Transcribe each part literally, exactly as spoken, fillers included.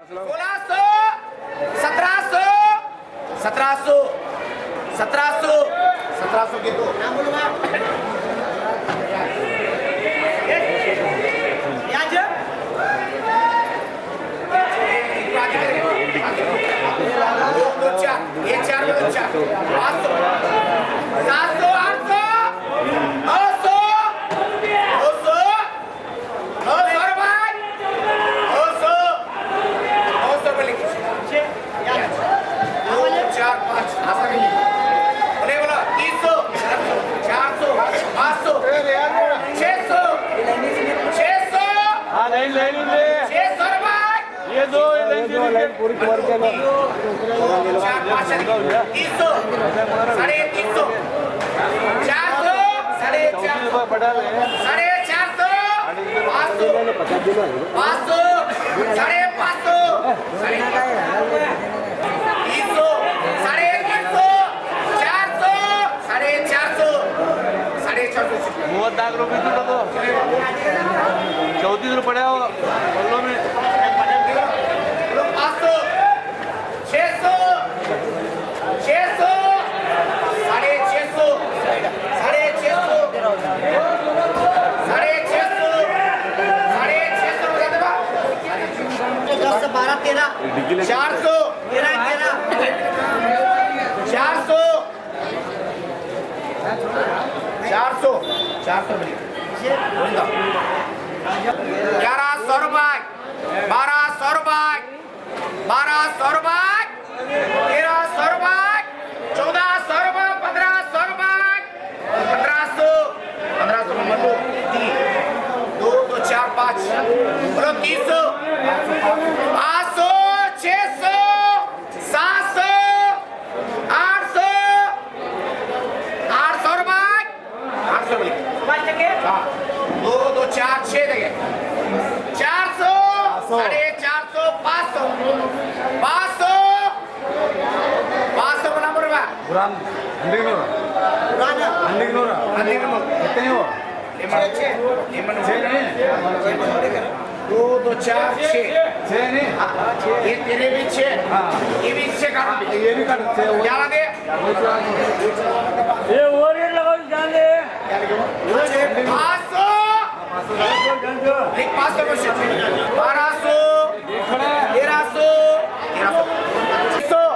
سولہ سو، سترہ سو، سترہ سو، سترہ سو، سترہ سو کے دو۔ دو، دو، چار، یہ چار میں دو، چار۔ پانچ سو، سات سو، آٹھ سو، نو سو، دو سو، دو سو روپے، دو سو، دو سو روپے لکھ۔ دو، چار، پانچ، آسا نہیں۔ بولے، بولو، تین سو، چار سو، پانچ سو، چھ سو، چھ سو، ہاں، نہیں، نہیں، نہیں۔ چھ سو روپے۔ یہ دو، یہ لائن دو، لائن پوری کور کے لو۔ چار، پانچ، تین سو، ساڑھے تین سو، چار سو، ساڑھے چار سو، ساڑھے چار سو، پانچ سو، پانچ سو، ساڑھے پانچ سو، تین سو، ساڑھے تین سو، چار سو، ساڑھے چار سو، ساڑھے چار سو۔ موت داغ رو بیٹھو نا تو۔ چودہ سو پڑے ہو، بولو میں۔ پانچ سو، چھ سو، چھ سو، ساڑھے چھ سو، ساڑھے چھ سو، ساڑھے چھ سو، ساڑھے چھ سو۔ دس، بارہ، تیرہ۔ چار سو، تیرہ، تیرہ۔ چار سو، چار سو، چار سو ملی۔ گیارہ سو روپے، بارہ سو روپے، بارہ سو روپے، تیرہ سو روپے، چودہ سو روپے، پندرہ سو روپے، پندرہ سو، پندرہ سو میں ملو۔ تین، دو، دو، چار، پانچ، بولو، تین سو، پانچ سو، چھ سو، سات سو، آٹھ سو، آٹھ سو روپے، آٹھ سو روپے۔ ہاں، دو، دو، چار، چھ دے گئے۔ چار سو، ساڑھے چار سو، پانچ سو، پانچ سو، پانچ سو بنا بولے بھائی۔ قرآن ہنڈی نورا۔ ہنڈی نورا۔ ہنڈی نورا۔ کتنے ہوا؟ چھ، چھ۔ چھ نہیں؟ دو، دو، چار، چھ۔ چھ نہیں؟ یہ تیرے بھی چھ۔ ہاں۔ یہ بھی چھ کاٹو۔ یہ بھی کاٹو، چھ ہوا۔ کیا بات ہے؟ یہ اوور ریٹ لگاؤ، جان دے۔ پانچ سو۔ پانچ سو۔ بارہ سو۔ تیرہ سو۔ تیرہ سو۔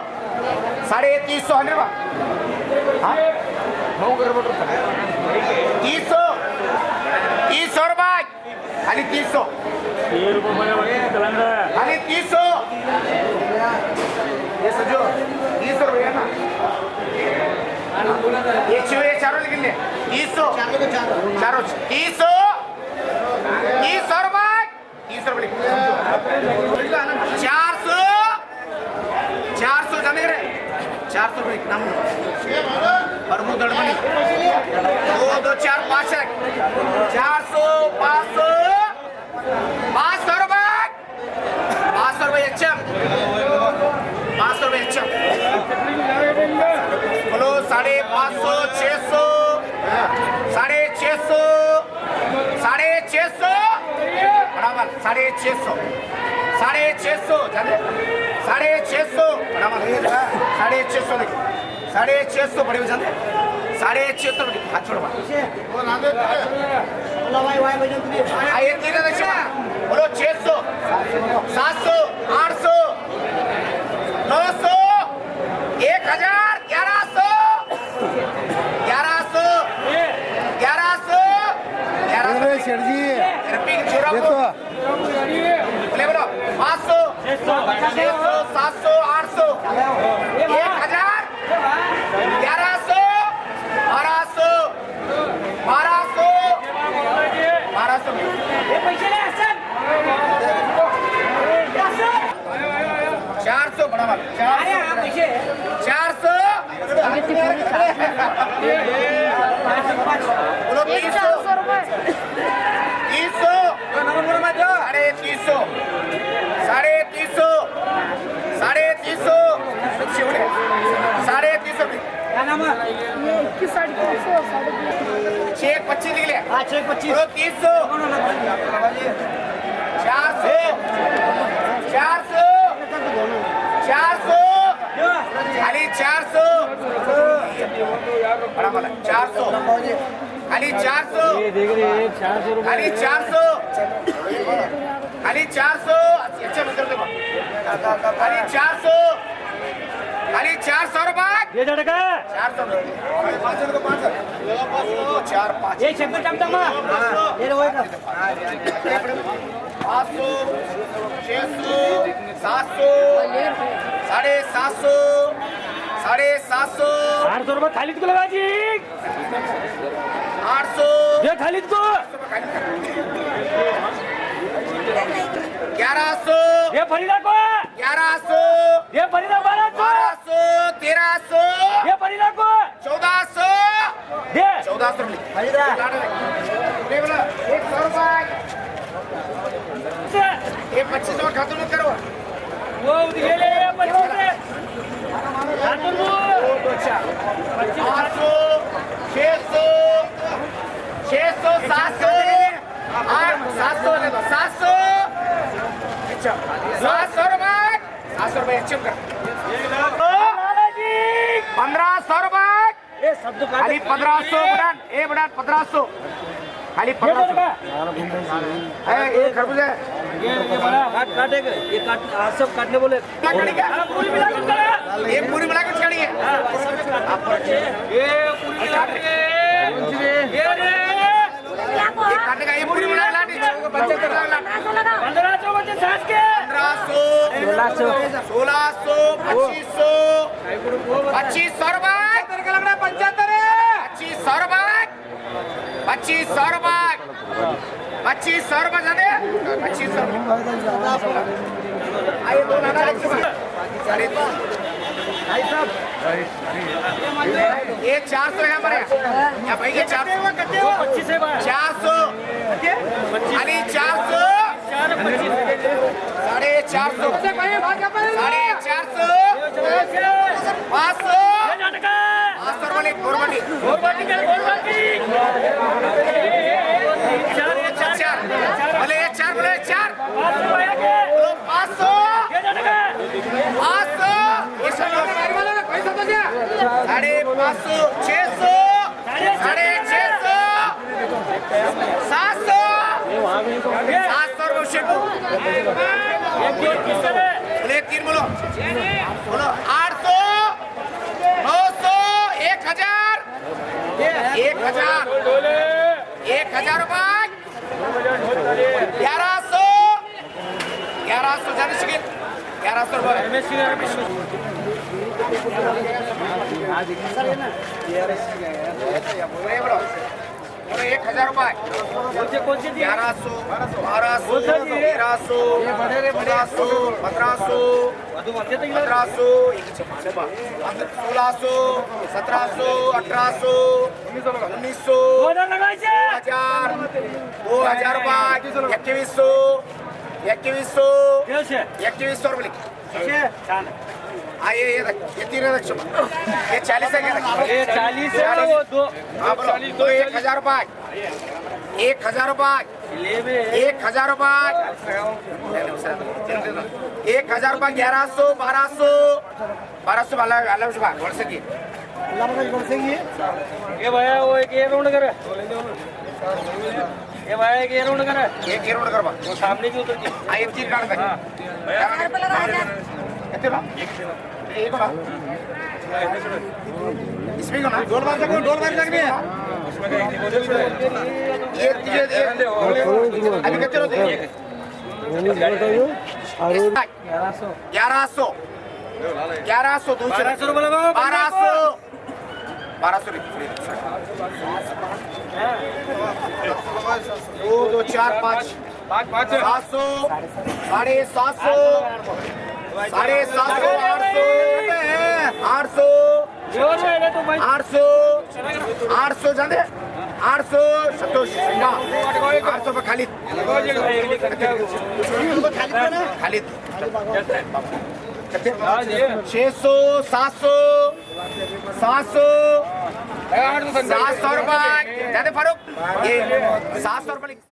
ساڑھے تین سو، ہنڈریڈ۔ ہاں؟ تین سو۔ تین سو روپے۔ خالی تین سو۔ خالی تین سو۔ یہ سجو، تین سو روپیہ نا۔ یہ چھو، یہ چاروں لکھ لے۔ تین سو۔ چاروں، تین سو۔ تین سو روپے۔ تین سو روپے لکھ۔ چار سو۔ چار سو جانے رہے۔ چار سو روپے نام۔ پرمو دڑمنی۔ دو، دو، چار، پانچ ہے۔ چار سو، پانچ سو، پانچ سو روپے۔ پانچ سو روپے اچھا۔ پانچ سو روپے اچھا۔ بولو، ساڑھے پانچ سو، چھ سو، ساڑھے چھ سو، ساڑھے چھ سو۔ برابر، ساڑھے چھ سو۔ ساڑھے چھ سو، جانے؟ ساڑھے چھ سو۔ برابر۔ ساڑھے چھ سو دیکھو۔ ساڑھے چھ سو بڑے ہو جاتے۔ ساڑھے چھ سو بڑے۔ ہاتھ چھوڑو بھائی۔ آئیے، تین ہزار چھوڑو۔ بولو، چھ سو، سات سو، آٹھ سو، نو سو، ایک ہزار، گیارہ سو، گیارہ سو، گیارہ سو، گیارہ سو۔ ارے سر جی، رفیق چھوڑو۔ یہ تو لے بولو، پانچ سو، چھ سو، سات سو، آٹھ سو، ایک ہزار، گیارہ سو، بارہ سو، بارہ سو، بارہ سو۔ چار سو، بڑا والا، چار سو، چار سو۔ بولو، تین سو۔ تین سو۔ ساڑھے تین سو۔ ساڑھے تین سو۔ ساڑھے تین سو۔ ساڑھے تین سو۔ یہ اکیس، ساڑھے تین سو، ساڑھے تین سو۔ چھ ایک پچیس لکھ لے۔ ہاں، چھ ایک پچیس۔ بولو، تین سو۔ چار سو۔ چار سو۔ چار سو. خالی چار سو. بڑا والا، چار سو. خالی چار سو. خالی چار سو. خالی چار سو. اچھا، متر دے. خالی چار سو. خالی چار سو روپے. یہ جڑکا. چار سو. چار پانچ. یہ شکر ٹم ٹم. یہ لو. پانچ سو، چھ سو، سات سو، ساڑھے سات سو، ساڑھے سات سو. آٹھ سو روپے خالد کو لگا جی. آٹھ سو. یہ خالد کو. گیارہ سو. یہ فریدہ کو. گیارہ سو. یہ فریدہ، بارہ سو. بارہ سو، تیرہ سو. یہ فریدہ کو. چودہ سو. دے. چودہ سو روپے. لے بولا، ایک سو روپے. یہ پچیس سو ختم کرو. وہ یہ لے، یہ پچیس سو. ختم ہو. پچیس. آٹھ سو، چھ سو، چھ سو، سات سو. آٹھ، سات سو لے دو، سات سو. اچھا، سات سو روپے. سات سو روپے اچھے کر. پندرہ سو روپے. خالی پندرہ سو بڑھان، اے بڑھان، پندرہ سو. خالی پندرہ سو. اے، اے خربوزہ ہے. یہ، یہ بڑا. کاٹ، کاٹے گا. یہ کاٹ، آج سب کاٹنے بولے. کاٹنے کا. یہ پوری ملا کے کھڑی ہے. یہ پوری ملا کے. یہ رے. یہ کاٹنے کا، یہ پوری ملا کے لاٹھی. پندرہ سو بچے سانس کے. پندرہ سو، سولہ سو، سولہ سو، پچیس سو، پچیس سو روپے. پچیس سو روپے. پچیس سو روپے. پچیس سو روپے جانے. پچیس سو روپے. آئیے، دو لانا ایک سو. ارے، بھائی صاحب. یہ چار سو ہے ہمارے یہاں. یا بھائی، یہ چار سو. چار سو. علی، چار سو. ساڑھے چار سو. ساڑھے چار سو. پانچ سو. پانچ سو والے گورنمنٹ. چار. بولے، یہ چار، بولے، یہ چار. پانچ سو. پانچ سو. ساڑھے پانچ سو، چھ سو، ساڑھے چھ سو، سات سو، سات سو روپے شیخو. بولے، تین بولو. بولو، آٹھ سو، نو سو، ایک ہزار، ایک ہزار، ایک ہزار روپے. گیارہ سو، گیارہ سو جانے شکیل، گیارہ سو روپے. ایک ہزار روپے. گیارہ سو، بارہ سو، تیرہ سو، چودہ سو، پندرہ سو، پندرہ سو، سولہ سو، سترہ سو، اٹھارہ سو، انیس سو، دو ہزار، دو ہزار روپے. اکیس سو، اکیس سو، اکیس سو روپے. آئیے، یہ دیکھ، یہ تین رکھ. یہ چالیس ہے کیا؟ یہ چالیس ہے، وہ دو. ہاں، بولو. دو، ایک ہزار روپے. ایک ہزار روپے. ایک ہزار روپے. ایک ہزار روپے. گیارہ سو، بارہ سو، بارہ سو والا، اللہ شبہ، بول سکی. اللہ مدد کر سکی. یہ بھائی، وہ ایک ایئر راؤنڈ کرے. یہ بھائی، ایک ایئر راؤنڈ کرے. ایک ایئر راؤنڈ کروا. وہ سامنے کی اتر کی. آ، ایک چیز کاٹ دے. ہاں. کتنے نا؟ ایک نا. اس میں کون ہے؟ ڈول مار سکو، ڈول مار سکتے ہیں. یہ، یہ، یہ. ابھی کتنے ہوتے ہیں؟ گیارہ سو. گیارہ سو. گیارہ سو، دو سو. بارہ سو روپے لگاؤ. بارہ سو. بارہ سو روپے. دو، دو، چار، پانچ. سات سو. ساڑھے سات سو. ساڑھے سات سو، آٹھ سو. آٹھ سو. آٹھ سو. آٹھ سو جانے. آٹھ سو. ستوش. آٹھ سو پہ خالد. خالد. چھ سو، سات سو، سات سو، سات سو روپے. جاتے فاروق، یہ سات سو روپے لکھ.